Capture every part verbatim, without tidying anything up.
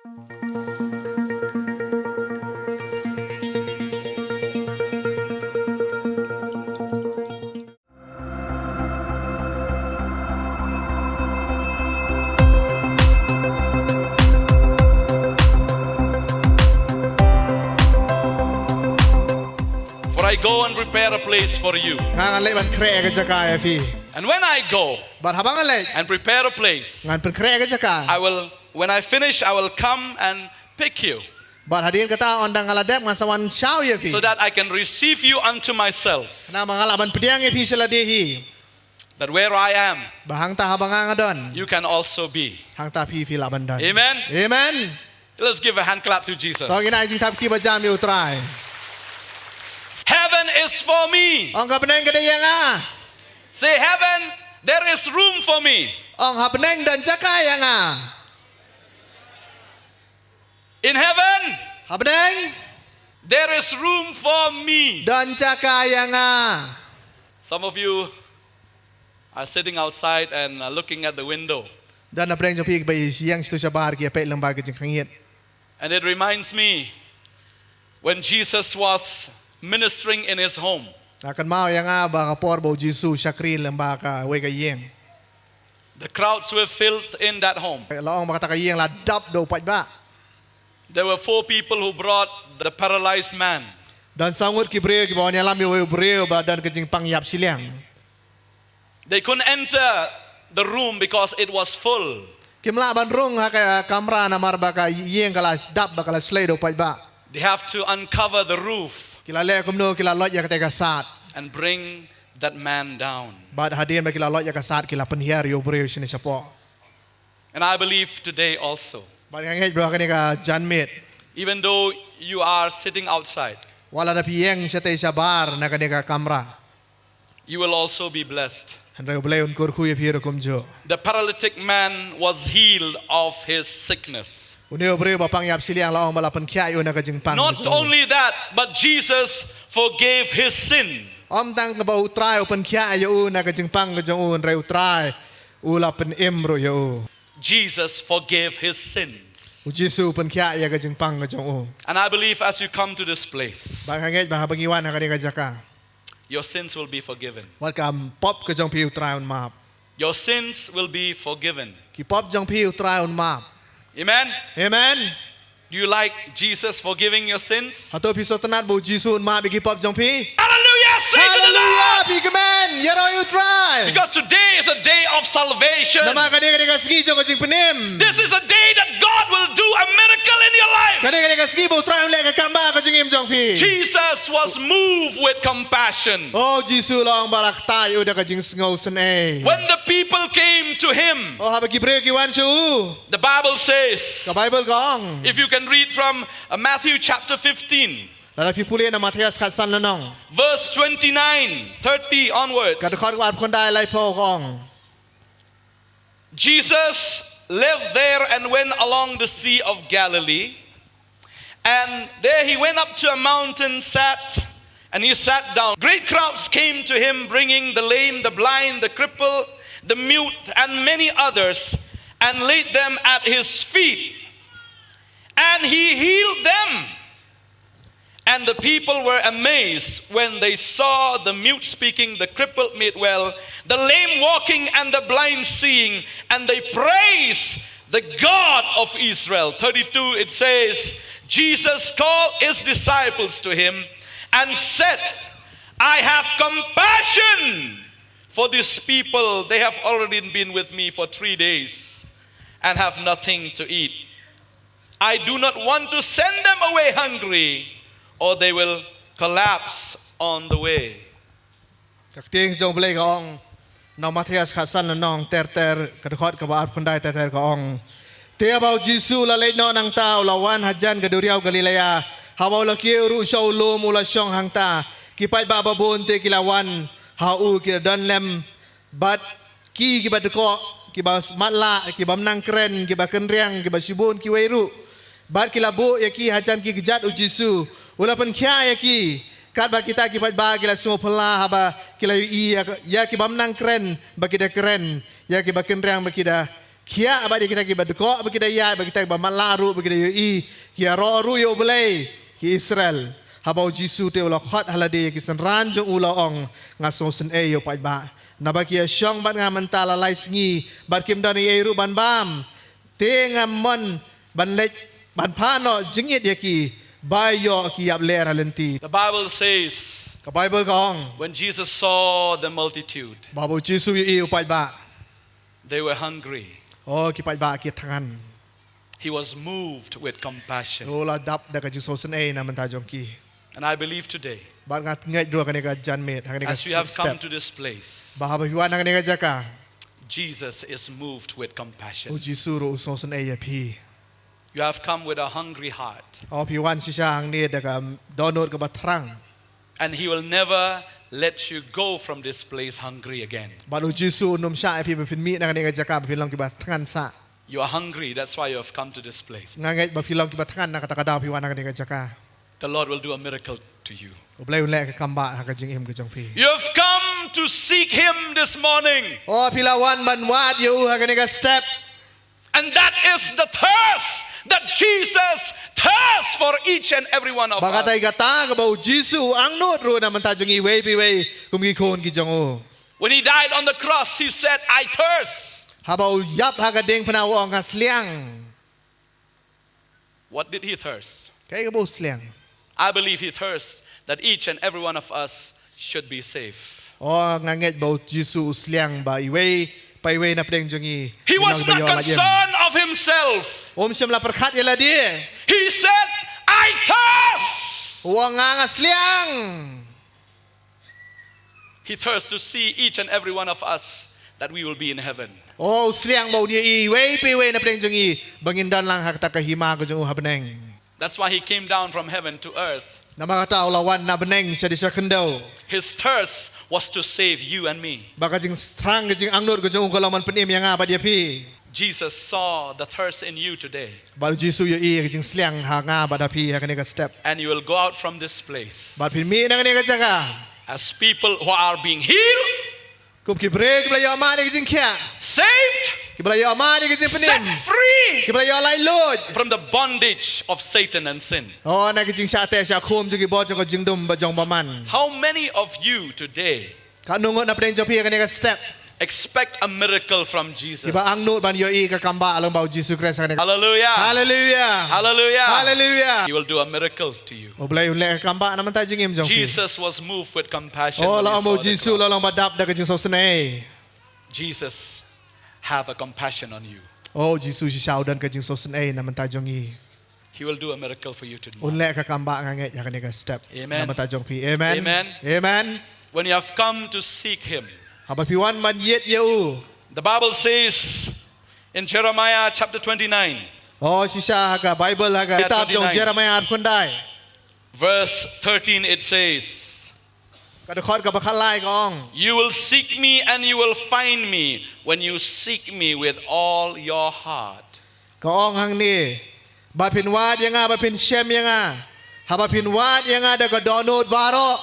For I go and prepare a place for you. Nga ngan leit ban khreh ka jaka ïa phi. And when I go Bad haba nga leit and prepare a place, ngan pynkhreh ka jaka. I will, when I finish, I will come and pick you. Bad hadien kata, ynda nga la dep, ngan sa wan shaw ïa phi. So that I can receive you unto myself. Namar ba nga lah ban pdiang ïa phi sha lade hi. That where I am, ba hangta haba nga nga don, you can also be. Hangta phi phi lah ban don. Amen. Amen. Let's give a hand clap to Jesus. To ngin ai jingthap kti ba jam ïa U Trai. Heaven is for me. Ong, ha bneng ka dei ïa nga. Say, heaven, there is room for me. Ong, ha bneng don jaka ïa nga. In heaven, ha bneng, there is room for me. Don jaka ïa nga. Some of you are sitting outside and, uh, looking at the window. Don na pdeng jong phi ba ïeng sha tu sha bar, ki ïa peit lyngba ka jingkhangit. And it reminds me when Jesus was ministering in his home. Nga kynmaw ïa nga ba ka por ba U Jisu u shakri lyngba kawei ka ïing. The crowds were filled in that home. La ong ba kata ka ïing la dap da u paidbah. There were four people who brought the paralyzed man. Don saw ngut ki briew kiba wan ïalam ïa uwei u briew ba don ka jingpang ïap shiliang. They couldn't enter the room because it was full. Kim lah ban rung ha ka kamra namar ba ka ïing ka la dap, ba ka la shlei da u paidbah. They have to uncover the roof. Ki la leh kumno, ki la loit ïa kata ka sad. And bring that man down. Bad hadien ba ki la loit ïa ka sad, ki la pynhiar ïa u briew shane shapoh. And I believe today also, bad nga ngeit ba ha kane ka janmiet, even though you are sitting outside, wat la da phi ïeng shatei shabar na kane ka kamra, you will also be blessed. Hynrei U Blei un kyrkhu ïa phi ruh kumjuh. The paralytic man was healed of his sickness. Une u briew ba pang ïap shiliang, la ong ba la pynkhiah ïa u na ka jingpang ka jong u. Not only that, but Jesus forgave his sin. Ym tang ba U Trai u pynkhiah ïa u na ka jingpang ka jong u, hynrei U Trai u la pynim ruh ïa u. Jesus forgave his sins. U Jisu u pynkhiah ïa ka jingpang ka jong u. And I believe as you come to this place, bad nga ngeit ba haba ngi wan ha kane ka jaka, your sins will be forgiven. Wat ka pop ka jong phi U Trai un map. Your sins will be forgiven. Ki pop jong phi U Trai un map. Amen. Amen. Do you like Jesus forgiving your sins? Hato phi sngewtynnat ba U Jisu un map ïa ki pop jong phi? Hallelujah, say to the Lord. Hallelujah, phi kmen, ïaroh ïa U Trai. Because today is a day of salvation. Namar kane ka dei ka sngi jong ka jingpynim. This is a day that God will do a miracle in your life. Kane ka dei ka sngi ba U Trai un leh ka kam ba ha ka jingim jong phi. Jesus was moved with compassion. Oh, Jisu la ong ba la ktai ïa u da ka jingsngewsynei. When the people came to him, oh, haba ki briew ki wan sha u. The Bible says, ka Baibl ka ong, if you can read from, uh, Matthew chapter fifteen, lada phi pule na Mathaios khatsan lynnong, verse twenty-nine, thirty onwards. Ka dkhot kaba arphew khyndai, laiphew ka ong. Jesus left there and went along the Sea of Galilee. And there he went up to a mountain, sat, and he sat down. Great crowds came to him, bringing the lame, the blind, the cripple, the mute, and many others, and laid them at his feet. And he healed them. And the people were amazed when they saw the mute speaking, the crippled made well, the lame walking, and the blind seeing, and they praised the God of Israel. Thirty-two, it says, Jesus called his disciples to him and said, I have compassion for these people. They have already been with me for three days and have nothing to eat. I do not want to send them away hungry, or they will collapse on the way. Ka ktien jong U Blei ka ong, na Mathaios khatsan lynnong, ter ter, ka dkhot kaba arphew khyndai, ter ter ka ong. Te haba U Jisu u la leit noh nangta, u la wan hajan ka duriaw Galilea. Haba u la kiew ruh sha u lum, u la shong hangta. Ki paidbah babun te ki la wan ha u, ki la don lem bad ki, kiba dkoh, kiba matlah, kiba bym nang kren, kiba kynriang, kiba shibun kiwei ruh. Bad ki la buh ïa ki hajan ki kjat U Jisu. U la pynkhiah ïa ki. Katba kita ki paidbah ki la sngewphylla haba ki la ïohi ïa, ïa kiba bym nang kren ba ki da kren, ïa kiba kynriang ba ki da khiah bad ïa kita kiba dkoh ba ki da ïaid, bad kita kiba matlah ruh ba ki da ïohi, ki ïaroh ruh ïa U Blei, ki Israel. Haba U Jisu te u la khot ha lade ïa ki synran jong u, la ong, nga sngewsynei ïa u paidbah, naba ki ïashong bad nga mynta la lai sngi bad kim don ei ei ruh ban bam. Te nga mon ban leit ban phah noh jingit ïa ki, ba ïoh ki ïap leh ha lynti. The Bible says, ka Bible ka ong, when Jesus saw the multitude, ba haba U Jisu u ïohi u paidbah, they were hungry. Oh, ki paidbah ki thngan. He was moved with compassion. U la dap da ka jingsngewsynei na bynta jong ki. And I believe today, bad nga ngeit ruh ha kane ka janmiet, ha kane ka, as you have come step, to this place, ba haba phi wan ha kane ka jaka, Jesus is moved with compassion. U Jisu ruh u sngewsynei ïa phi. You have come with a hungry heart. Oh, phi wan shisha hangne da ka dohnud kaba thrang. And he will never let you go from this place hungry again. Bad U Jisu un ym shah ïa phi ba phin mih na kane ka jaka ba phin long kiba thngan sah. You are hungry, that's why you have come to this place. Nga ngeit ba phi long kiba thngan, na kata ka daw phi wan ha kane ka jaka. The Lord will do a miracle to you. U Blei un leh ka kambah ha ka jingim ka jong phi. You have come to seek him this morning. Oh, phi la wan ban wad ïa u ha kane ka step. And that is the thirst that Jesus thirsts for each and every one of us. Bad kata hi kata kaba U Jisu u angnud ruh na bynta jong iwei pa iwei kum ki khun ki jong u. When he died on the cross, he said, "I thirst." Haba u ïap ha ka diengphna u ong, nga sliang. What did he thirst? Kaei kaba u sliang? I believe he thirsts that each and every one of us should be saved. Oh, nga ngeit ba U Jisu u sliang ba iwei pa iwei na pdeng jong ngi, he was not concerned of himself. Um shym la pyrkhat ïa lade. He said, "I thirst." U ong, nga, nga sliang. He thirsts to see each and every one of us that we will be in heaven. Oh, u sliang ba un ïohi iwei pa iwei na pdeng jong ngi ba ngin don lang ha kata ka hima ka jong u ha bneng. That's why he came down from heaven to earth. Namar kata u la wan na bneng sha dei sha khyndew. His thirst was to save you and me. Ba ka jingthrang, ka jingangnud ka jong u ka long ban pynim ïa nga bad ïa phi. Jesus saw the thirst in you today. Bad U Jisu u ïohi ka jingsliang ha nga bad ha phi ha kane ka step. And you will go out from this place. Bad phin mih na kane ka jaka as people who are being healed. Kum ki briew kiba la ïoh mad ïa ka jingkhiah. Saved. Kiba la ïoh mad ïa ka jingpynim. Set free. Kiba la ïoh laitluid from the bondage of Satan and sin. Oh, na ka jingshah teh shah khum jong ki bor jong ka jingdum bad jong bymman. How many of you today, katno ngut na pdeng jong phi ha kane ka step, expect a miracle from Jesus? Kiba angnud ban ïohi ka kambah lyngba U Jisu Khrist ha kane ka. Hallelujah. Hallelujah. Hallelujah. Hallelujah. He will do a miracle to you. U Blei un leh ka kambah na bynta jingim jong phi. Jesus was moved with compassion. Oh, la ong ba U Jisu u la long ba dap da ka jingsngewsynei. Jesus have a compassion on you. Oh, U Jisu shisha u don ka jingsngewsynei na bynta jong ngi. He will do a miracle for you today. Un leh ka kambah, nga ngeit, ha kane ka step. Amen. Na bynta jong phi. Amen. Amen. Amen. When you have come to seek him, haba phi wan ban ïeit ïa u. The Bible says in Jeremiah chapter twenty-nine. Oh, shisha ha ka Bible, ha ka kitab jong Jeremiah arphew khyndai. Verse thirteen, it says, ka dkhot kaba khatlai ka ong, "You will seek me and you will find me when you seek me with all your heart." Ka ong hangne, bad phin wad ïa nga, bad phin shem ïa nga, haba phin wad ïa nga da ka dohnud baroh.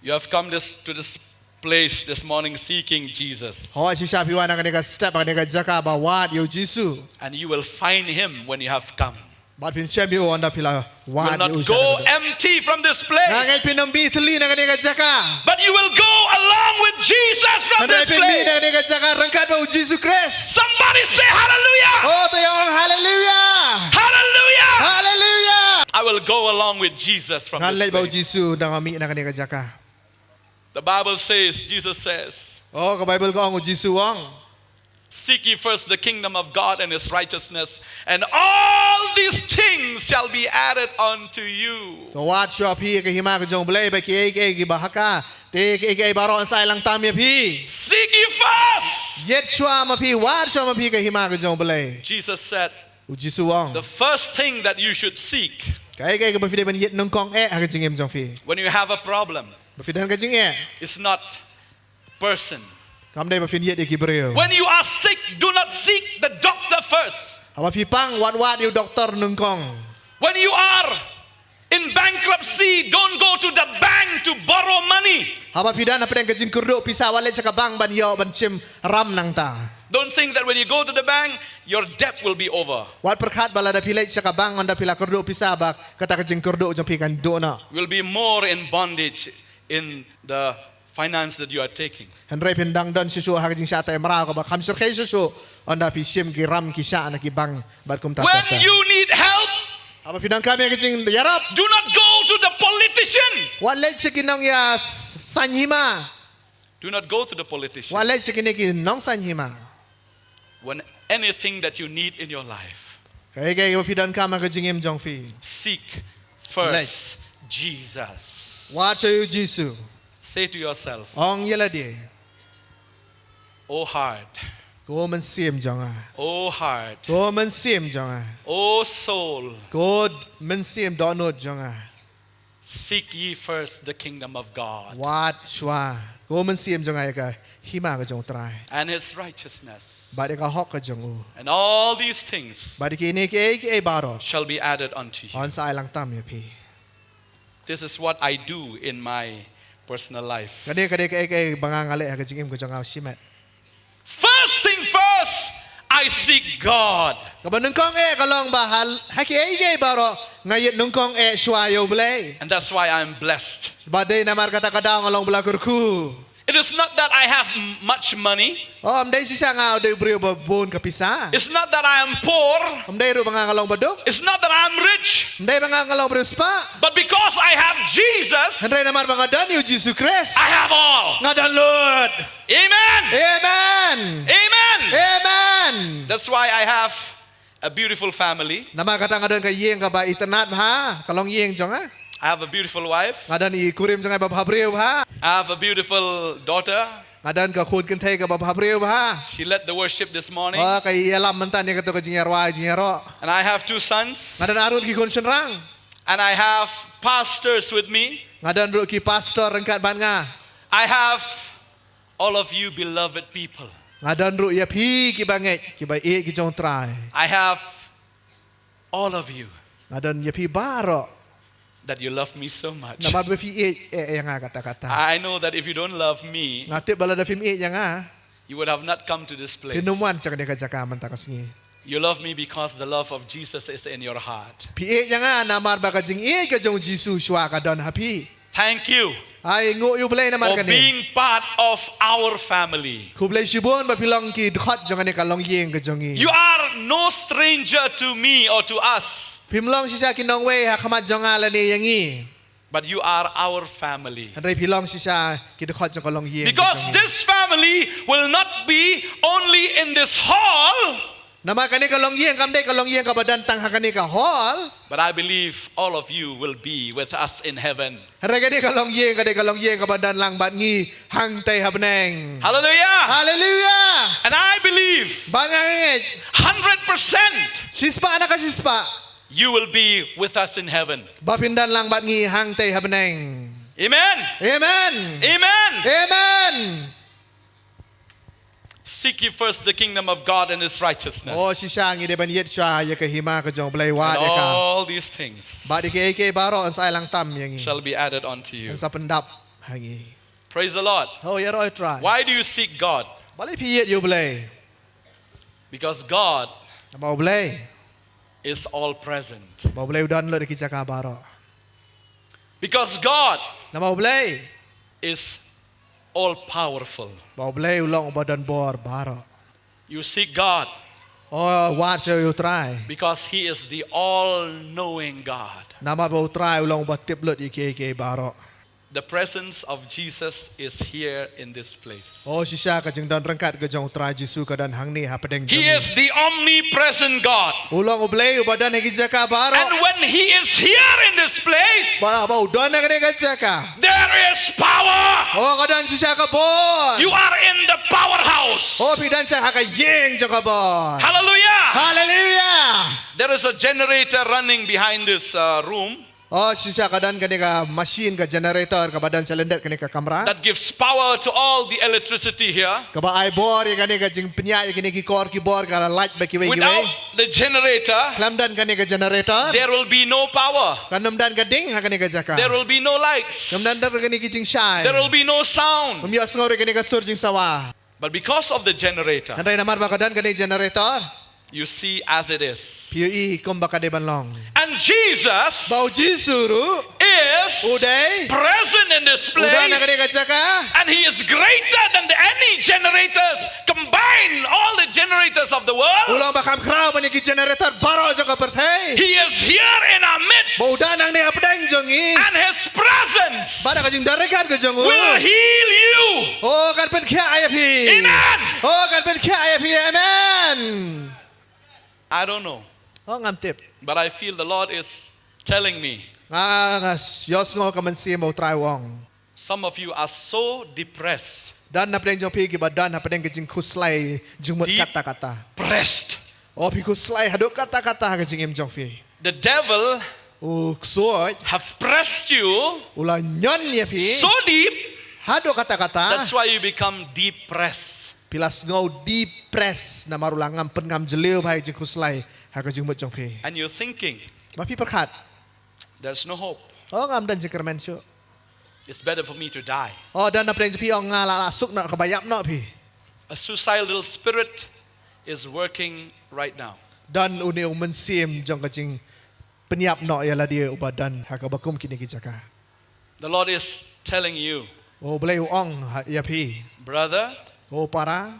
You have come this, to this place this morning seeking Jesus. Hooid, shisha phi wan ha kane ka step, ha kane ka jaka ba wad ïa U Jisu. And you will find him when you have come. Bad phin shem ïa u ynda phi la wad ïa u. You will not go empty from this place. Nga ngeit phin ym mih thylli na kane ka jaka. But you will go along with Jesus from this place. Hynrei phin mih na kane ka jaka ryngkat bad U Jisu Khrist. Somebody say hallelujah. Oh, to ïa ong hallelujah. Hallelujah. Hallelujah. I will go along with Jesus from this place. Ngan leit bad U Jisu ynda nga mih na kane ka jaka. The Bible says, Jesus says, oh, ka Bible ka ong, U Jisu u ong, "Seek ye first the kingdom of God and his righteousness, and all these things shall be added unto you." To wad shuwa phi ïa ka hima ka jong U Blei, bad kiei kiei kiba ha ka, te kiei kiei baroh yn sa ai lang tam ïa phi. Seek ye first. Ïeit shuwa ma phi, wad shuwa ma phi ka hima ka jong U Blei. Jesus said, U Jisu u ong, the first thing that you should seek, kaei kaei kaba phi dei ban ïeit nyngkong eh ha ka jingim jong phi, when you have a problem, ba phi don ka jingeh, is not person. Kam dei ba phin ïeit ïa ki briew. When you are sick, do not seek the doctor first. Haba phi pang, wat wad ïa u doktor nyngkong. When you are in bankruptcy, don't go to the bank to borrow money. Haba phi don hapdeng ka jingkyrduh pisa, wat leit sha ka bank ban ïoh ban shim ram nangta. Don't think that when you go to the bank, your debt will be over. Wat pyrkhat ba lada phi leit sha ka bank, ynda phi la kyrduh pisa ba kata ka jingkyrduh jong phi kan duh noh. Will be more in bondage in the finance that you are taking. Hynrei phin dang don shisha ha ka jingshah tei mraw kaba kham shyrkhei shisha, ynda phi shim ki ram ki shah na ki bank bad kumta. When you need help, haba phi donkam ïa ka jingïarap, do not go to the politician. Wat leit sha ki nongïasain hima. Do not go to the politician. Wat leit sha kine ki nongsain hima. When anything that you need in your life, kaei kaei ba phi donkam ha ka jingim jong phi, seek first Jesus. Wat sha ïa u Jisu. Say to yourself, ong ïa lade, "O heart, ko mynsiem jong nga, O heart, ko mynsiem jong nga, O soul, ko mynsiem dohnud jong nga, seek ye first the kingdom of God, wat shuwa, ko mynsiem jong nga, ïa ka hima ka jong u Trai, and his righteousness, bad ïa ka hok ka jong u, and all these things, bad ïa kine kiei kiei baroh, shall be added unto you." Yn sa ai lang tam ïa phi. This is what I do in my personal life. Kane ka dei kaei kaei ba nga nga leh ha ka jingim ka jong nga shimet. First thing first, I seek God. Kaba nyngkong eh ka long ba ha, ha kiei kiei baroh nga ïeit nyngkong eh shuwa ïa u Blei. And that's why I'm blessed. Bad dei namar kata ka daw nga long ba la kyrkhu. It is not that I have m-, much money. Oh, ym dei shisha nga u dei u briew ba bun ka pisa. It's not that I am poor. Ym dei ruh ba nga nga long ba duk. It's not that I am rich. Ym dei ba nga nga long briew spah. But because I have Jesus, hynrei namar ba nga don ïa u Jisu Khrist, I have all. Nga don lut. Amen. Amen. Amen. Amen. That's why I have a beautiful family. Namar kata nga don ka ïing kaba itynnad bha, ka longïing jong nga. I have a beautiful wife. Nga don i kurim jong nga ba bhabriew bha. I have a beautiful daughter. Nga don ka khun kynthei kaba bhabriew bha. She led the worship this morning. Oh, ka ïalam mynta ïa kato ka jingïarwai jingïaroh. And I have two sons. Nga don arngut ki khun shynrang. And I have pastors with me. Nga don ruh ki pastor ryngkat bad nga. I have all of you beloved people. Nga don ruh ïa phi kiba ngeit, kiba ïeit ki jong u Trai. I have all of you. Nga don ïa phi baroh. That you love me so much. Namar ba phi ïeit eh ïa nga katta katta. I know that if you don't love me, nga tip ba lada phim ïeit ïa nga, you would have not come to this place. Phin ym wan sha kane ka jaka mynta ka sngi. You love me because the love of Jesus is in your heart. Phi ïeit ïa nga namar ba ka jingïeit ka jong u Jisu shuwa ka don ha phi. Thank you. Ai nguh ïa u Blei namar kane. For being part of our family. Khublei shibun ba phi long ki dkhot jong kane ka longïing ka jong ngi. You are no stranger to me or to us. Phim long shisha ki nongwei ha khmat jong nga lane ïa ngi. But you are our family. Hynrei phi long shisha ki dkhot jong ka longïing ka jong ngi. Because this family will not be only in this hall. Namar kane ka longïing kam dei ka longïing kaba don tang ha kane ka hall. But I believe all of you will be with us in heaven. Hynrei kane ka longïing ka dei ka longïing kaba don lang bad ngi hangtei ha bneng. Hallelujah. Hallelujah. And I believe, bad nga ngeit, hundred percent, shispah na ka shispah, you will be with us in heaven. Ba phin don lang bad ngi hangtei ha bneng. Amen. Amen. Amen. Amen. Seek ye first the kingdom of God and his righteousness. Oh, shisha ngi dei ban ïeit shuwa ïa ka hima ka jong u Blei, wat ïa ka. And all these things, bad ïa kiei kiei baroh yn sa ai lang tam ïa ngi, shall be added unto you. Yn sa pyndap ha ngi. Praise the Lord. Oh, ïaroh ïa u Trai. Why do you seek God? Balei phi ïeit ïa u Blei? Because God, namar u Blei, is all present. Ba u Blei u don lut ha ki jaka baroh. Because God, namar u Blei, is all powerful. Ba u Blei u long uba don bor baroh. You seek God. Oh, wat sha u Trai. Because he is the all-knowing God. Namar ba u Trai u long uba tip lut ïa kiei kiei baroh. The presence of Jesus is here in this place. Oh, shisha ka jingdon ryngkat ka jong u Trai Jisu ka don hangne ha pdeng jong ngi. He is the omnipresent God. U long u Blei uba don ha ki jaka baroh. And when he is here in this place, ba, ba u don ha kane ka jaka, there is power. Oh, ka don shisha ka bor. You are in the powerhouse. Oh, phi don shisha ha ka ïing jong ka bor. Hallelujah. Hallelujah. There is a generator running behind this, uh, room. Oh, shisha ka don kane ka machine ka generator kaba don shalyndet kane ka kamra. That gives power to all the electricity here. Kaba ai bor ïa kane ka jingpynïaid ïa kine ki kor ki bor ka la light ba kiwei kiwei. Without the generator, khlem don kane ka generator, there will be no power. Kan ym don ka ding ha kane ka jaka. There will be no lights. Kan ym don kane ki jingshai. There will be no sound. Ym ïohsngew ruh kane ka sur jingsawa. But because of the generator, hynrei namar ba ka don kane generator, you see as it is. Phi ïohi kumba ka dei ban long. And Jesus, ba U Jisu ruh, is, u dei, present in this place. U don ha kane ka jaka. And he is greater than the, any generators combined, all the generators of the world. U long ba kham khraw ban ïa ki generator baroh jong ka pyrthei. He is here in our midst. Ba u don hangne hapdeng jong ngi. And his presence, bad ka jingdon ryngkat ka jong u, will heal you. Oh, kan pynkhiah ïa phi. Amen. Oh, kan pynkhiah ïa phi. Amen. I don't know. Oh, ngam tip. But I feel the Lord is telling me. Nga, nga ïohsngew ka mynsiem ba U Trai u ong. Some of you are so depressed. Don napdeng jong phi kiba don hapdeng ka jingkhuslai jingmut katta katta. Depressed. Oh, phi khuslai haduh katta katta ha ka jingim jong phi. The devil, u ksuid, have pressed you, u la ñion ïa phi, so deep, haduh katta katta. That's why you become depressed. Phi la sngew depressed namar u la ngam pynngam jylliew bha ïa ka jingkhuslai ha ka jingmut jong phi. And you're thinking, bad phi pyrkhat, there's no hope. Oh, ngam don jingkyrmen shuh. It's better for me to die. Oh, don napdeng jong phi u ong, nga lah lah suk noh, kaba ïap noh phi. A suicidal spirit is working right now. Don une u mynsiem jong ka jingpynïap noh ïa lade uba don ha kaba kum kine ki jaka. The Lord is telling you, oh, U Blei u ong ha ïa phi, brother, oh para,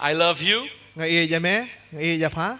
I love you. Nga ïeit ïa me, nga ïeit ïa pha.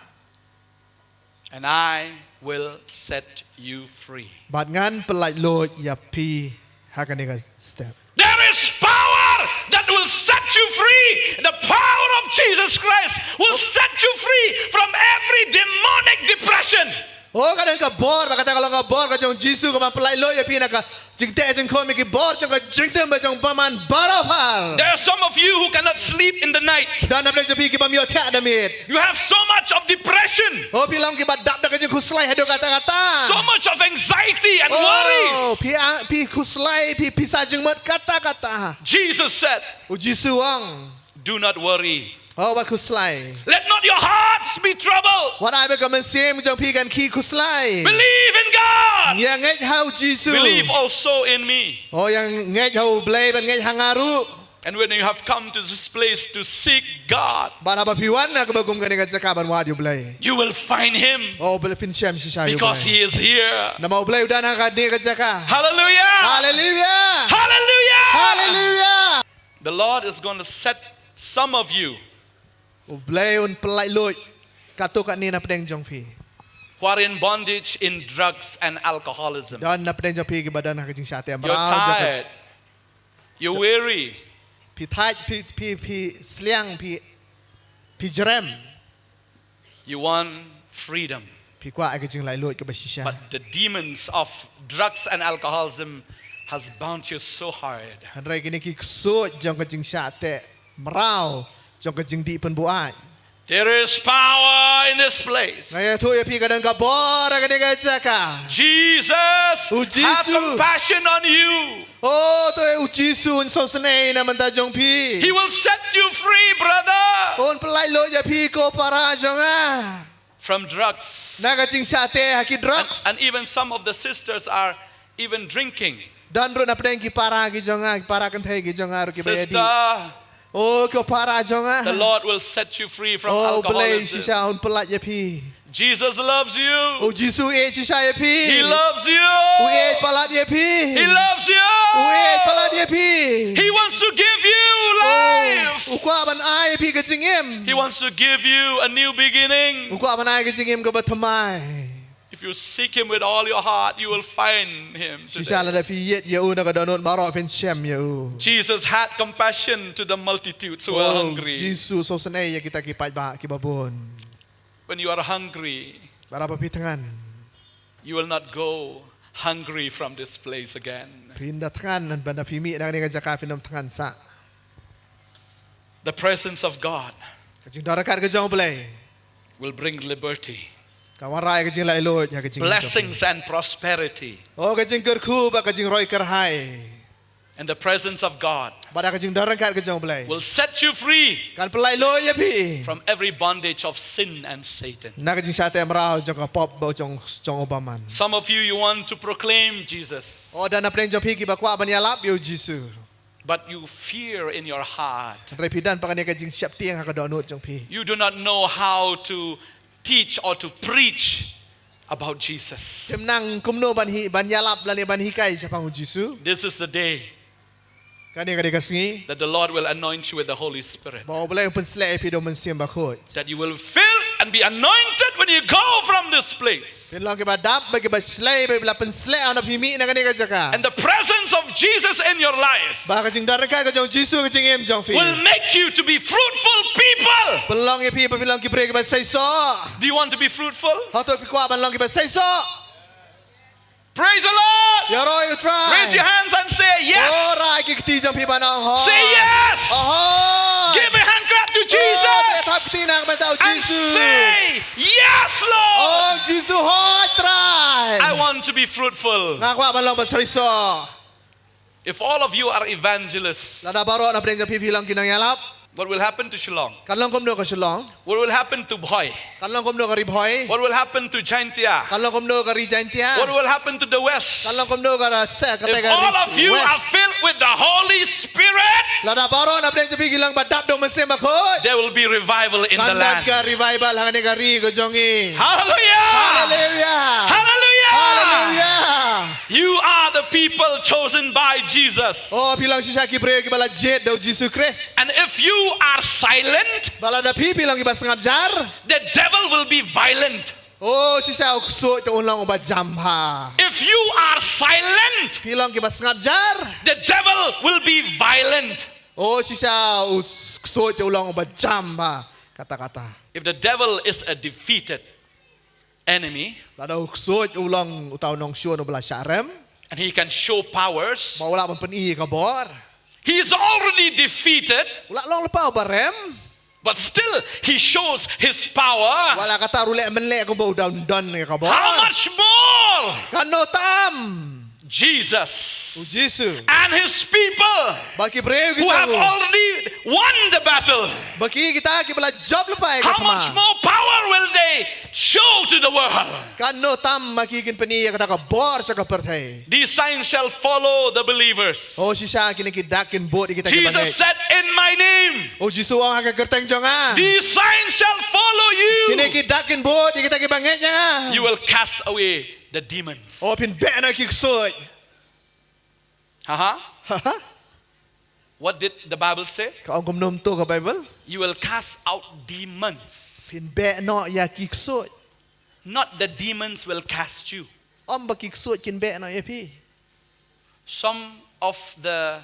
And I will set you free. Bad ngan pyllait luid ïa phi ha kane ka step. There is power that will set you free. The power of Jesus Christ will set you free from every demonic depression. Oh, ka don ka bor, ba kata ka long ka bor ka jong U Jisu kaba pyllait luid ïa phi na ka jingteh jingkhum ïa ki bor jong ka jingdum bad jong bymman baroh phar. There are some of you who cannot sleep in the night. Don napdeng jong phi kiba ym ïoh thiah da miet. You have so much of depression. Oh, phi long kiba dap da ka jingkhuslai haduh katta katta. So much of anxiety and worries. Oh, phi a-, phi khuslai, phi, phi sah jingmut katta katta. Jesus said, U Jisu u ong, do not worry. Oh, wat khuslai. Let not your hearts be troubled. Wat ai ba ka mynsiem jong phi kan khih khuslai. Believe in God. Ïa ngeit ha U Jisu. Believe also in me. Oh, ïa ngeit ha U Blei bad ngeit ha nga ruh. And when you have come to this place to seek God, bad haba phi wan ha kaba kum kane ka jaka ban wad ïa U Blei, you will find him. Oh, U Blei, phin shem shisha ïa U Blei. Because he is here. Namar U Blei u don ha kane ka jaka. Hallelujah. Hallelujah. Hallelujah. Hallelujah. The Lord is going to set some of you, U Blei un pyllait luid katto katne napdeng jong phi, who are in bondage in drugs and alcoholism. Don napdeng jong phi kiba don ha ka jingshah teh mraw. You're tired. You're weary. Phi thait, phi, phi, phi sliang, phi, phi jrem. You want freedom. Phi kwah ïa ka jinglaitluid kaba shisha. But the demons of drugs and alcoholism has bound you so hard. Hynrei kine ki ksuid jong ka jingshah teh mraw, jong ka jingdih pynbuaid. There is power in this place. Nga ïathuh ïa phi ka don ka bor ha kane ka jaka. Jesus, U Jisu, have compassion on you. Oh, to U Jisu un sngewsynei na bynta jong phi. He will set you free, brother. Un pyllait luid ïa phi ko para jong nga. From drugs. Na ka jingshah teh ha ki drugs. And, and even some of the sisters are even drinking. Don ruh napdeng ki para ki jong nga, ki para kynthei ki jong nga ruh kiba ïadih. Sister, oh, ko para jong nga. The Lord will set you free from alcoholism. Oh, U Blei shisha un pyllait ïa phi. Jesus loves you. U Jisu u ïeit shisha ïa phi. He loves you. U ïeit palat ïa phi. He loves you. U ïeit palat ïa phi. He wants to give you life. Oh, u kwah ban ai ïa phi ka jingim. He wants to give you a new beginning. U kwah ban ai ka jingim kaba thymmai. If you seek him with all your heart, you will find him today. Shisha lada phi ïeit ïa u na ka dohnud baroh phin shem ïa u. Jesus had compassion to the multitudes who were hungry. Oh, Jisu u sngewsynei ïa kita ki paidbah kiba bun. When you are hungry, lada phi thngan, you will not go hungry from this place again. Phin da thngan, lada phi mih na kane ka jaka phin ym thngan sah. The presence of God, ka jingdon ryngkat ka jong U Blei, will bring liberty, ka wanrah ïa ka jinglaitluid ha ka jingim jong phi. Blessings and prosperity. Oh, ka jingkyrkhu bad ka jingroi kyrhai. And the presence of God, bad ka jingdon ryngkat ka jong U Blei, will set you free, kan pyllait luid ïa phi, from every bondage of sin and Satan. Na ka jingshah teh mraw jong ka pop bad jong, jong u bymman. Some of you, you want to proclaim Jesus. Oh, don napdeng jong phi kiba kwah ban ïalap ïa U Jisu. But you fear in your heart. Hynrei phi don pat kane ka jingsheptieng ha ka dohnud jong phi. You do not know how to teach or to preach about Jesus. Phim nang kumno ban hi, ban ïalap lane ban hikai shaphang u Jisu. This is the day Kane ka dei ka sngi that the Lord will anoint you with the Holy Spirit. Ba U Blei un pynsleh ïa phi da U Mynsiem Bakhuid. That you will fill and be anointed when you go from this place. Phin long kiba dap bad kiba shlei, ba phin la pynsleh haba phi mih na kane ka jaka. And the presence of Jesus in your life Ba ka jingdon ryngkat ka jong U Jisu ha ka jingim jong phi will make you to be fruitful people. Pynlong ïa phi ba phin long ki briew kiba seisoh. Do you want to be fruitful? Hato phi kwah ban long kiba seisoh? Praise the Lord. Ïaroh ïa U Trai. Raise your hands and say yes. Oh, rai ki kti jong phi ban ong hooid. Say yes. Hooid. Give a hand clap to Jesus. Oh, beh thap kti na ka bynta U Jisu. And say, "Yes, Lord. Oh, Jisu, hooid Trai. I want to be fruitful." Nga kwah ban long ba seisoh. If all of you are evangelists, lada baroh na pdeng jong phi phi long ki nongïalap, what will happen to Shillong? Kan long kumno ka Shillong? What will happen to Bhoi? Kan long kumno ka Ri Bhoi? What will happen to Jaintia? Kan long kumno ka Ri Jaintia? What will happen to the West? Kan long kumno ka Ra-, se-, ka If all of you are filled with the Holy Spirit, lada baroh na pdeng jong phi ki long ba dap da U Mynsiem Bakhuid, there will be revival in the land. Kan don ka revival ha kane ka ri ka jong ngi. Hallelujah! Hallelujah! Hallelujah! Hallelujah! You are the people chosen by Jesus. Oh, phi long shisha ki briew kiba la jied da U Jisu Khrist. And if you are silent, ba lada phi phi long kiba sngap jar, the devil will be violent. Oh, shisha u ksuid te un long uba jam bha. If you are silent, phi long kiba sngap jar, the devil will be violent. Oh, shisha u s-, ksuid te un long uba jam bha. Kata kata. If the devil is a defeated enemy, lada u ksuid u long uta u nongshun uba la shah rem, and he can show powers, ba u lah ban pyni ïa ka bor, he is already defeated. U la long lypa uba rem. But still he shows his power. Wat la katta ruh leh mynleh kumba u don, don ïa ka bor. How much more Katno tam Jesus, u Jisu, and his people, ba ki briew ki jong u, who have already won the battle, ba ki kita kiba la jop lypa ïa ka thma. How much more power will they show to the world? Katno tam ma ki kin pyni ïa kata ka bor sha ka pyrthei. These signs shall follow the believers. Oh, shisha kine ki dak kin bud ïa kita kiba ngeit. Jesus said, "In my name." Oh, Jisu u ong, "Ha ka kyrteng jong nga." "These signs shall follow you." Kine ki dak kin bud ïa kita kiba ngeit ïa nga. You will cast away the demons. Oh, phin beh noh ki ksuid. Haha. Haha. What did the Bible say? Ka ong kumno to ka Bible? You will cast out demons. Phin beh noh ïa ki ksuid. Not the demons will cast you. Ym ba ki ksuid kin beh noh ïa phi. Some of the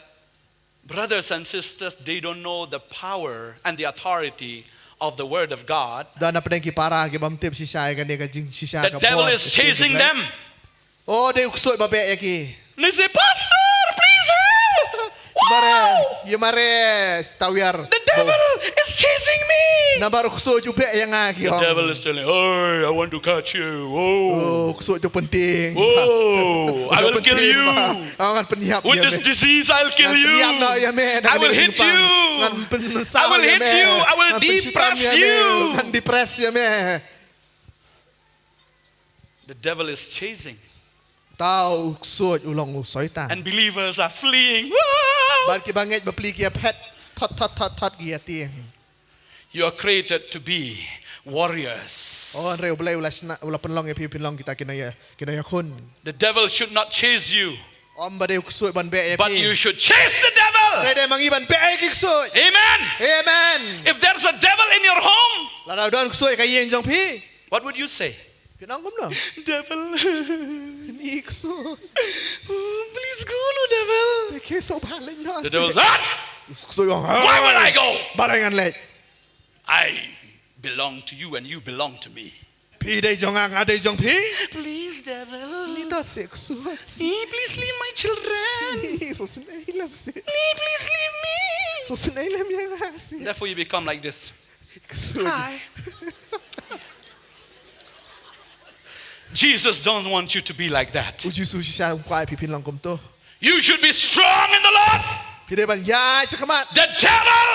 brothers and sisters, they don't know the power and the authority of the word of God. Don na pdeng ki para ki bym tip shisha ïa kane ka jingshisha ka bor. The devil is chasing them. Oh, dei u ksuid ba beh ïa ki. They say, "Pastor, please help." Mare, wow, ïa mare, tawiar. The devil is chasing me. Namar u ksuid u beh ïa nga, ki ong. The devil is telling, "Hey, I want to catch you. Oh, u ksuid u pyntieng. Oh, I will kill you. Ngan pynïap ïa me. With this disease, I'll kill you. Ngan pynïap noh ïa me. I will hit you. Ngan pynsaw ïa me. I will hit you. I will depress you. Ngan depress ïa me." The devil is chasing. Uta u ksuid u long u Soitan. And believers are fleeing. Bad kiba ngeit bapli ki ïa phet, thot, thot, thot, thot, ki ïa tieng. You are created to be warriors. Oh, hynrei U Blei u la shna, u la pynlong ïa phi, phin long kita ki nongïa, ki nongïakhun. The devil should not chase you. Ym ba dei u ksuid ban beh ïa phi. But you should chase the devil. Hynrei dei ma ngi ban beh ïa ki ksuid. Amen. Amen. If there's a devil in your home, lada don ksuid ha ka ïing jong phi, what would you say? Phin ong kumno? Devil. Ni ksuid. Please go, no devil. Te khie sngewbha leit noh. The devil said, "What? Ksuid ong, why will I go? Balei ngan leit? I belong to you and you belong to me. Phi dei jong nga, nga dei jong phi. Please, devil. Ni to sih ksuid. Ni, please leave my children. Ni, sngewsynei lem sih. Ni, please leave me. Sngewsynei lem ïa nga sih." Therefore you become like this. Ksuid. Hi. Jesus don't want you to be like that. U Jisu shisha um kwah ïa phi phin long kumto. You should be strong in the Lord. Phi dei ban ïaid shakhmat. The devil,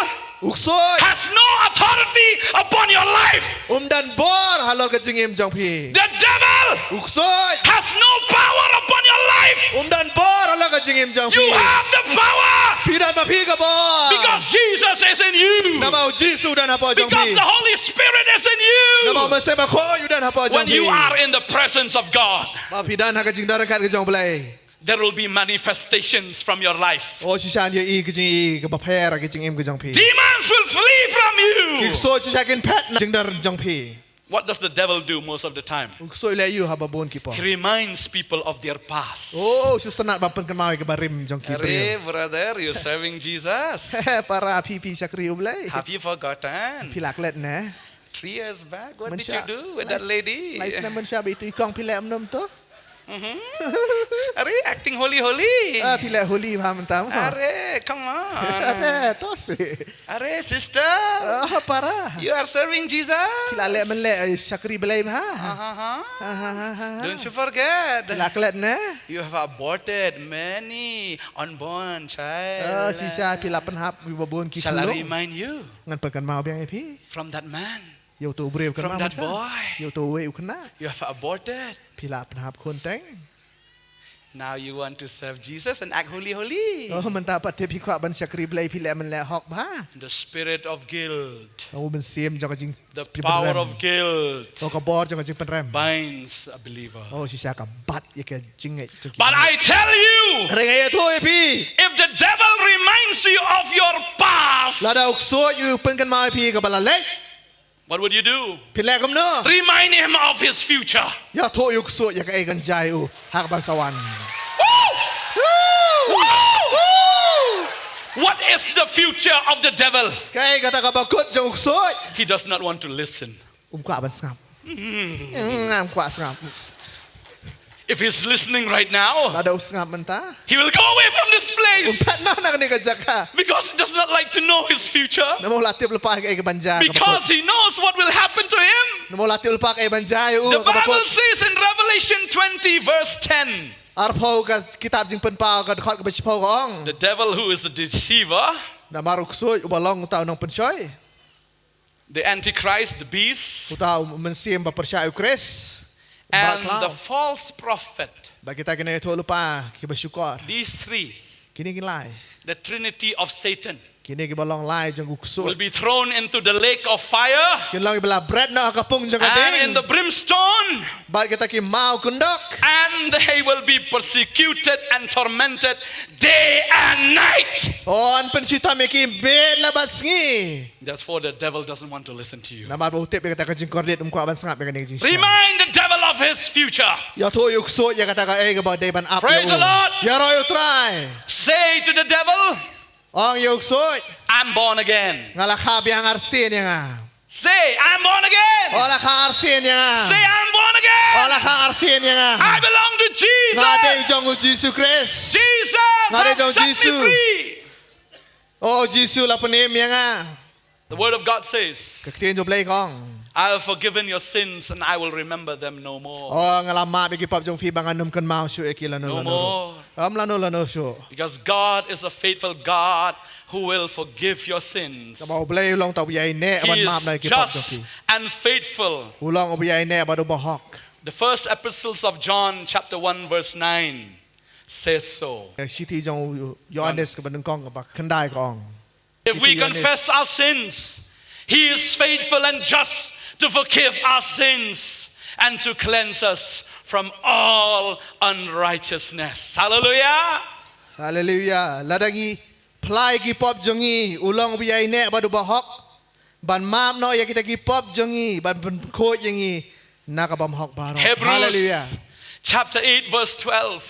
u ksuid, has no authority upon your life. Um don bor halor ka jingim jong phi. The devil, u ksuid, has no power upon your life. Um don bor ha la ka jingim jong phi. You have the power. Phi don ma phi ka bor. Because Jesus is in you. Namar u Jisu u don hapoh jong phi. Because the Holy Spirit is in you. Namar u Mynsiem Bakhuid u don hapoh jong phi. When you are in the presence of God, ma phi don ha ka jingdon ryngkat ka jong U Blei, there will be manifestations from your life. Oh, shisha yn ïohi ka jingïohi kaba pher ha ka jingim ka jong phi. Demons will flee from you. Ki ksuid shisha kin phet na jingdon jong phi. What does the devil do most of the time? U ksuid u leh aiu haba bun ki por? He reminds people of their past. Oh, u sngewtynnad ban pynkynmaw ïa ki barim jong ki briew. Are, brother, you're serving Jesus. Para, phi, phi shakri U Blei. Have you forgotten? Phi la klet ne? Three years back, what did you do with that lady? Lai snem mynshuwa ba ïa itu i kong phi leh kumno to? Mhm. Are, acting holy holy. Ah, phi leh holy bha mynta mo. Are, come on. Are, to sih. Are, sister. Ah, para. You are serving Jesus. Phi la leh mynleh, eh, shakri Blei bha. Ah, ha, ha. Ah, ha, ha, ha, ha. Don't you forget. Phi la klet ne? You have aborted many unborn child. Ah, shisha phi la pynhap kiba bun ki pulung. Shall I remind you? Ngan pynkynmaw biang ïa phi. From that man. Ïa uto u briew, kynmaw mynta. From that boy. Ïa uto uwei u khynnah. You have aborted. Phi la pynhap khun teng. Now you want to serve Jesus and act holy holy. Oh, mynta pat te phi kwah ban shakri Blei, phi leh mynleh hok bha. The spirit of guilt. Oh, u mynsiem jong ka jing- The power of guilt. Oh, ka bor jong ka jingpynrem. Binds a believer. Oh, shisha ka bat ïa ka jingngeit jong ki. But I tell you, hynrei nga ïathuh ïa phi, if the devil reminds you of your past, lada u ksuid u pynkynmaw ïa phi kaba la leit, what would you do? Phin leh kumno? Remind him of his future. Ïathuh ïa u ksuid ïa kaei kan jia ïa u ha ka ban sa wan. Woo! Woo! Woo! What is the future of the devil? Kaei kata kaba kut jong u ksuid? He does not want to listen. Um kwah ban sngap. Mm. Mm, um kwah sngap. If he's listening right now, lada u sngap mynta, he will go away from this place. Um phet noh na kane ka jaka. Because he does not like to know his future. Namar u la tip lypa kaei kaban jia. Because he knows what will happen to him. Namar u la tip lypa kaei ban jia ïa u. The Bible says in Revelation twenty verse ten. Arphew ka kitab Jingpynpaw ka dkhot kaba shiphew ka ong. The devil who is the deceiver. Namar u ksuid uba long uta u nongpynshoi. The Antichrist, the beast, uta u mynsiem ba pyrshah ïa u Khrist. And the false prophet. Bad kita ki nongïathuhlypa kiba shukor. These three, kine ki lai, the trinity of Satan, kine kiba long lai jong u ksuid, will be thrown into the lake of fire. Kin long kiba la bret noh ha ka pung jong ka ding. And in the brimstone. Bad kita ki maw kyndok. And they will be persecuted and tormented day and night. Oh, yn pynshitom ïa ki miet lem bad sngi. Therefore, the devil doesn't want to listen to you. Namar ba u tip ïa kata ka jingkordit, um kwah ban sngap ïa kane ka jingshisha. Remind the devil of his future. Ïathuh ïa u ksuid ïa kata kaei kaba dei ban ap ïa u. Praise the Lord. Ïaroh ïa u Trai. Say to the devil, ong ïa u ksuid, I'm born again. Nga la kha biang arsien ïa nga. Say, I'm born again. Oh, la kha arsien ïa nga. Say, I'm born again. Oh, la kha arsien ïa nga. I belong to Jesus. Nga dei jong u Jisu Khrist. Jesus has set me free. Nga dei jong u Jisu. Oh, Jisu la pynim ïa nga. The word of God says, ka ktien jong U Blei ka ong, I have forgiven your sins and I will remember them no more. Oh, nga la map ïa ki pop jong phi bad ngan ym kynmaw shuh ïa ki lano lano ruh. No more. Ym lano lano shuh. Because God is a faithful God who will forgive your sins. Namar U Blei u long uta uba ïaineh ban map noh ïa ki pop jong phi. He is just and faithful. U long uba ïaineh bad uba hok. The first epistles of John chapter one verse nine says so. Ka shithi jong u Ïoannis kaba nyngkong kaba khyndai ka ong. If we confess our sins, he is faithful and just to forgive our sins and to cleanse us from all unrighteousness. Hallelujah. Hallelujah. Lada ngi phla ïa ki pop jong ngi, u long uba ïaineh bad uba hok ban map noh ïa kita ki pop jong ngi, ban pynkhuid ïa ngi na ka bymhok baroh. Hebrews, hallelujah, chapter eight verse twelve.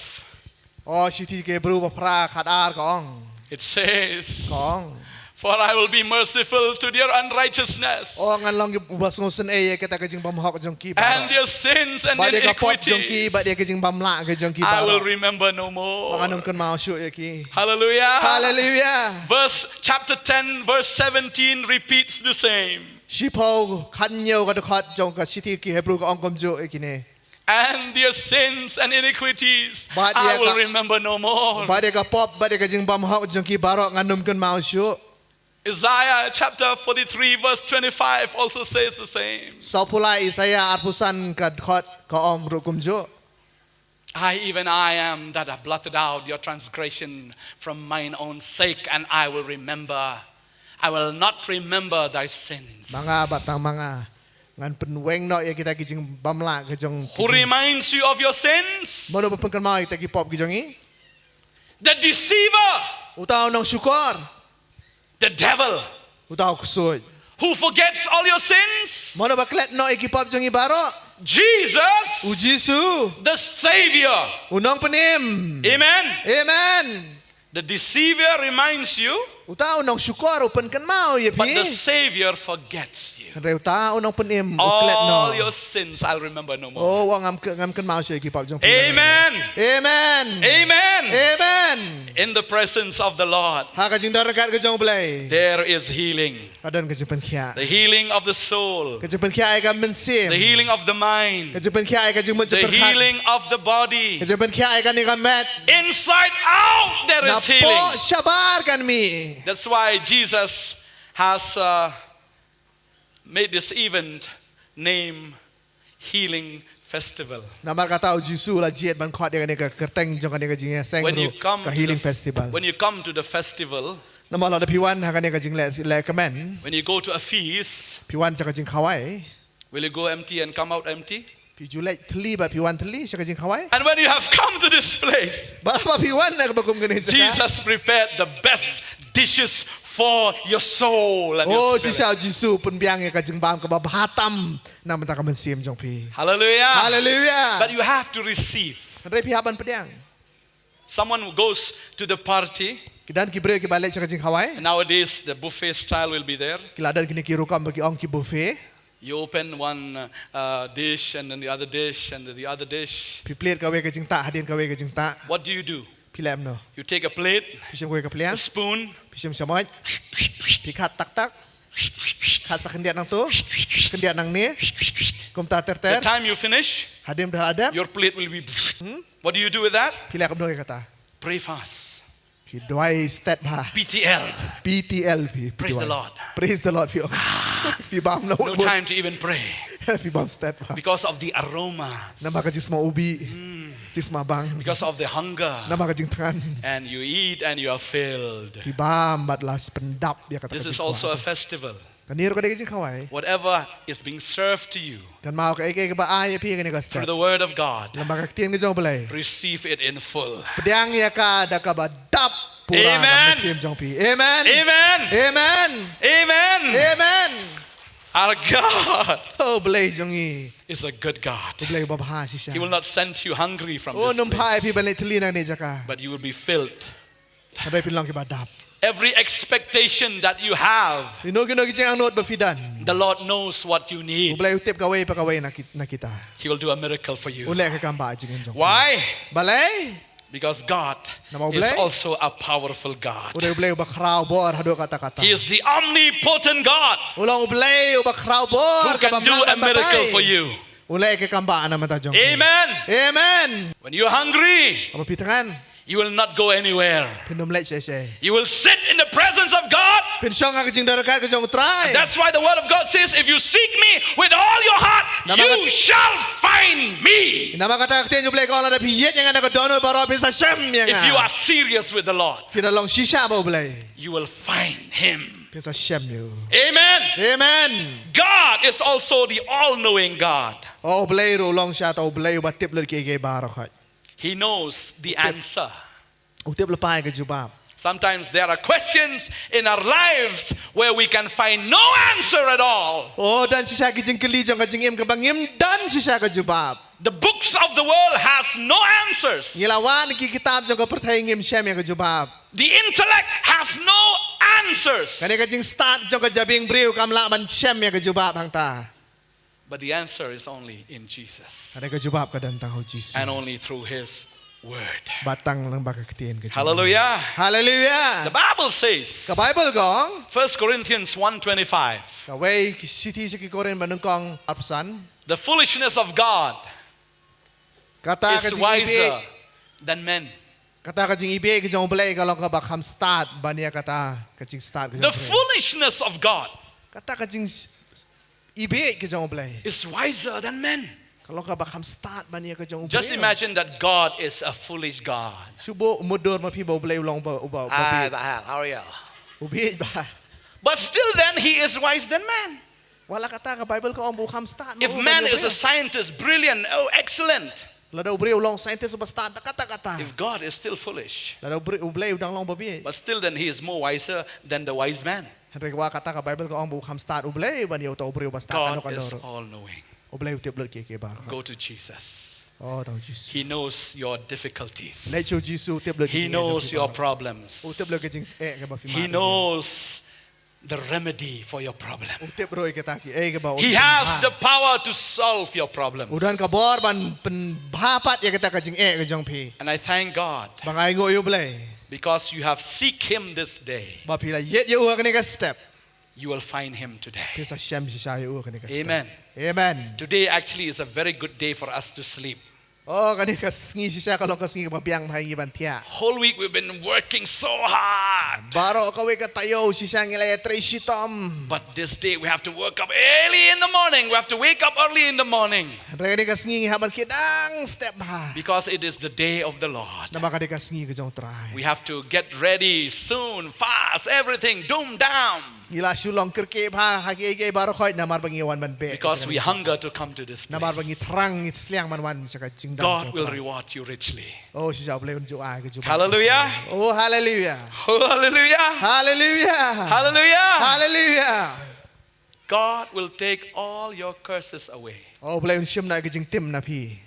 Oh, shithi ki Hebru ba phra, khatar ka ong. It says, ka ong, for I will be merciful to their unrighteousness. Oh, ngan long uba sngewsynei ïa kita ki jingbymhok jong ki baroh. And their sins and iniquities. Bad ïa ka pop jong ki, bad ïa ki jingbymlah ki jong ki baroh. I will remember no more. Ba ngan ym kynmaw shuh ïa ki. Hallelujah. Hallelujah. Verse, chapter ten, verse seventeen repeats the same. Shiphew khathynñiew ka dkhot jong ka shithi ki Hebru ka ong kumjuh ïa kine. And their sins and iniquities I will remember no more. Bad ïa ka pop, bad ïa ka jingbymhok jong ki baroh ngan ym kynmaw shuh. Isaiah chapter forty-three verse twenty-five also says the same. Sawphew lai Isaiah arphew san ka dkhot ka ong ruh kumjuh. I, even I am that have blotted out your transgression from mine own sake, and I will remember, I will not remember thy sins. Ma nga bad tang ma nga ngan pynweng noh ïa kita ki jingbam lah ki jong. Who reminds you of your sins? Mano ba pynkynmaw ïa kita ki pop ki jong ngi? The deceiver, Uta u nongshukor. the devil, Uta u ksuid. who forgets all your sins. Mano ba klet noh ïa ki pop jong ngi baroh? Jesus, U Jisu. The Savior. U nongpynim. Amen. Amen. The deceiver reminds you, Uta u nongshukor u pynkynmaw ïa phi. But the Savior forgets you. Hynrei uta u nongpynim u klet noh. All your sins I'll remember no more. Oh, ngam ngam kynmaw shuh ïa ki pop jong phi. Amen. Amen. Amen. Amen. In the presence of the Lord, Ha ka jingdon ryngkat ka jong U Blei. There is healing. Ka don ka jingpynkhiah. The healing of the soul. Ka jingpynkhiah ïa ka mynsiem. The healing of the mind. Ka jingpynkhiah ïa ka jingmut The jingpyrkhat. Healing of the body. Ka jingpynkhiah ïa kane ka met. Inside out there is healing. Napoh shabar kan mih. That's why Jesus has uh, made this event name Healing Festival. Namar kata u Jisu u la jied ban khot ïa kane ka kyrteng jong kane ka jingïaseng ruh ka Healing Festival. When you come to the festival, Namar lada phi wan ha kane ka jingleh leh kmen. When you go to a feast, Phi wan sha ka jingkhawai. Will you go empty and come out empty? Phi ju leit thylli bad phi wan thylli sha ka jingkhawai. And when you have come to this place, Bad haba phi wan na kaba kum kane ka jaka. Jesus prepared the best dishes for your soul and your Oh, spirit. shisha u Jisu u pynbiang ïa ka jingbam kaba bha tam na ka bynta ka mynsiem jong phi. Hallelujah. Hallelujah. But you have to receive. Hynrei phi hap ban pdiang. Someone who goes to the party, Ki don ki briew kiba leit sha ka jingkhawai. Nowadays the buffet style will be there. Ki la don kine ki rukom ba ki ong ki buffet. You open one uh, dish and then the other dish and the other dish. Phi plie kawei ka jingtah hadien kawei ka jingtah. What do you do? Phi leh kumno? You take a plate, Phi shim kawei ka a pliang. Spoon, Phi shim shamoit. Phi khat tak tak. Khat sa khyndiat nangto. Khyndiat nangne. Kumta ter ter. The time you finish, Hadien ba la dep. Your plate will be. What do you do with that? Phi leh kumno ïa kata? Pray fast. Phi duwai stet bha. P T L. P T L phi. Praise the Lord. Praise the Lord phi. Phi bam na. No time to even pray Phi bam stet bha. Because of the aroma. Namar ka jingsma ubi. Jingsma bang. Because of the hunger. Namar ka jingthngan. And you eat and you are filled. Phi bam bad la pyndap ïa kata. This is also a festival. Kane ruh ka dei ka jingkhawai. Whatever is being served to you Kan mau ka ei ka ba ai ïa phi kane ka through step. The word of God, Namar ka ktien ka jong U Blei. Receive it in full. Pdiang ïa ka da kaba dap pura. Amen. Mynsiem jong phi. Amen. Amen. Amen. Amen. Amen. Our God Oh, U Blei jong ngi. Is a good God. U Blei uba bha shisha. He will not send you hungry from Oh, this nym phah ïa phi place, ban leit thylli nangne jaka. But you will be filled. Hynrei phin long kiba dap. Every expectation that you have, Kino kino ki jingangnud ba phi don. The Lord knows what you U need. Blei u tip kawei pa kawei na ki-, na kita. He will do a miracle for you. U leh ka kam ba jingim jong. Why? Balei? Because God Namar U is Blei. Also a powerful God. U dei U Blei uba khraw bor haduh katta katta. He is the omnipotent God. U long U Blei uba khraw bor. Who can do a miracle for you. U leh ka kam ba na ka bynta jong. Amen. Amen. When you are hungry, Haba phi thngan. You will not go anywhere. Phin ym leit seh seh. You will sit in the presence of God. Phin shong ha ka jingdon ryngkat ka jong U Trai. That's why the word of God says, if you seek me with all your heart, you shall find me. Namar kata ka ktien jong U Blei ka ong lada phi ïeit ïa nga na ka dohnud baroh phin sa shem ïa nga. If you are serious with the Lord, phin da long shisha bad U Blei. You will find him. Phin sa shem ïa u. Amen. Amen. God is also the all-knowing God. Oh, U Blei ruh u long shisha U Blei uba tip lut kiei kiei baroh khoit. He knows the answer. U tip lypa ïa ka jubab. Sometimes there are questions in our lives where we can find no answer at all. Oh, don shisha ki jingkylli jong ka jingim kaba ngim don shisha ka jubab. The books of the world has no answers. Ngi la wan ki kitab jong ka pyrthei ngim shem ïa ka jubab. The intellect has no answers. Kane ka jingstad jong ka jabieng briew kam lah ban shem ïa ka jubab hangta. But the answer is only in Jesus. Kane ka jubab ka don tang ha U Jisu. And only through his word. Bad tang lyngba ka ktien ka jong. Hallelujah. Hallelujah. The Bible says, Ka Baibl ka ong. First Corinthians one twenty-five. Kawei ki shithi sha ki Korinth banyngkong arphew san. The foolishness of God Kata ka is jing wiser ibi- than men. Kata ka jingibieit ka jong U Blei ka long kaba kham stad ban ïa kata ka jingstad ka jong The U Blei. Foolishness of God Kata ka jingibieit ka jong U Blei is wiser than men. Ka long kaba kham stad ban ïa ka jong u briew. Just imagine that God is a foolish God. Shu buh mutdur ma phi ba U Blei u long uba, uba, uba bieit. How are you? U bieit bha. But still then, he is wise than man. Wat la katta ka Baibl ka ong ba u kham stad ma u ban ïa u briew. If man is a scientist, brilliant, oh, excellent. Lada u briew u long scientist uba stad da katta katta. If God is still foolish. Lada u briew, U Blei u dang long ba bieit. But still then, he is more wiser than the wise man. Hynrei wat la katta ka Baibl ka ong ba u kham stad U Blei ban ïa uta u briew uba stad. God is all knowing. U Blei u tip lut kiei kiei baroh. Go to Jesus. Oh, to Jisu. He knows your difficulties. Leit sha u Jisu, u tip lut kiei kiei. He knows your problems. U tip lut ka jingeh kaba phi mad. He knows the remedy for your problem. U tip ruh ïa kita kiei kiei ba u. He has the power to solve your problems. U don ka bor ban pynbha pat ïa kita ka jingeh ka jong phi. And I thank God. Bad nga ainguh ïa U Blei. Because you have seek him this day. Ba phi la ïeit ïa u ha kane ka step. You will find him today. Phin sa shem shisha ïa u ha kane ka step. Amen. Amen. Today actually is a very good day for us to sleep. Oh, kane ka sngi shisha ka long ka sngi kaba biang bha ïa ngi ban thiah. Whole week we've been working so hard. Baroh kawei ka taïew shisha ngi la ïatrei shitom. But this day we have to wake up early in the morning. We have to wake up early in the morning. Hynrei kane ka sngi ngi hap ban kit dang step bha. Because it is the day of the Lord. Namar kane ka sngi ka jong U Trai. We have to get ready soon, fast, everything, doom, down. Ngi la shu long kyrkieh bha ha kiei kiei baroh khoit namar ba ngi wan ban beh. Because we hunger to come to this place. Namar ba ngi thrang, ngi sliang ban wan sha ka jingdon jong U Trai. God will reward you richly. Oh, shisha U Blei un ju ai ka jubab. Hallelujah. Oh, hallelujah. Oh, hallelujah. Hallelujah. Hallelujah. Hallelujah. God will take all your curses away. Oh, U Blei un shim noh ka jingtim na phi.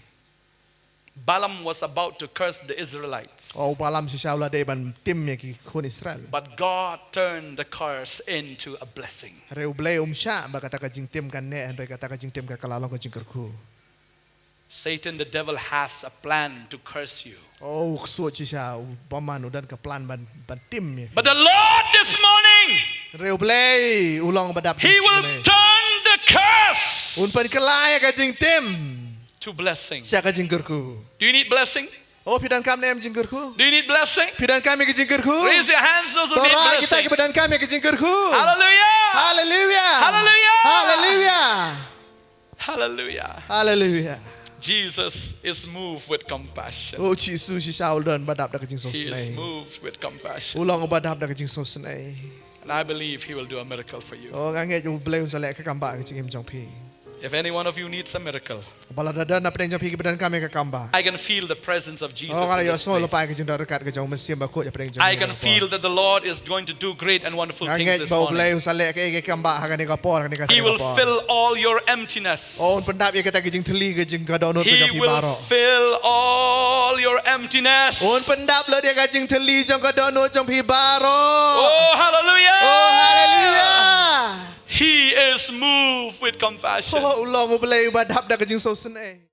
Balaam was about to curse the Israelites. Oh, Balaam shisha u la dei ban tim ïa ki khun Israel. But God turned the curse into a blessing. Hynrei U Blei um shah ba kata ka jingtim kan neh, hynrei kata ka jingtim ka la long ka jingkyrkhu. Satan, the devil, has a plan to curse you. Oh, u ksuid shisha, u bymman u don ka plan ban, ban tim ïa. But the Lord this morning, hynrei U Blei u long ba dap. He will turn the curse. Un pynkylla ïa ka jingtim to blessing. Sha ka jingkyrkhu. Do you need blessing? Oh, phi donkam ne em jingkyrkhu? Do you need blessing? Phi donkam ïa ka jingkyrkhu? Raise your hands, those who need blessing. To rah kita kiba donkam ïa ka jingkyrkhu. Hallelujah. Hallelujah. Hallelujah. Hallelujah. Hallelujah. Hallelujah. Jesus is moved with compassion. Oh, Jisu shisha u don ba dap da ka jingsngewsynei. He is moved with compassion. U long ba dap da ka jingsngewsynei. And I believe he will do a miracle for you. Oh, nga ngeit U Blei un sa leh ka kambah ha ka jingim jong phi. If any one of you needs a miracle, ba lada don na pdeng jong phi kiba donkam ïa ka kambah. I can feel the presence of Jesus in this place. Oh, nga la ïohsngew lypa ïa ka jingdon ryngkat ka jong U Mynsiem Bakhuid ha pdeng jong phi. I can feel that the Lord is going to do great and wonderful things this morning. Nga ngeit ba U Blei un sa leh kaei kaei kambah ha kane ka por, ha kane ka sngi ka por. He will fill all your emptiness. Oh, un pyndap ïa kita ki jingthylli ka jong ka dohnud ka jong phi baroh. He will fill all your emptiness. Un pyndap lut ïa ka jingthylli jong ka dohnud jong phi baroh. Oh, hallelujah. Oh, hallelujah. He is moved with compassion. Oh, u long U Blei uba dap da ka jingsngewsynei.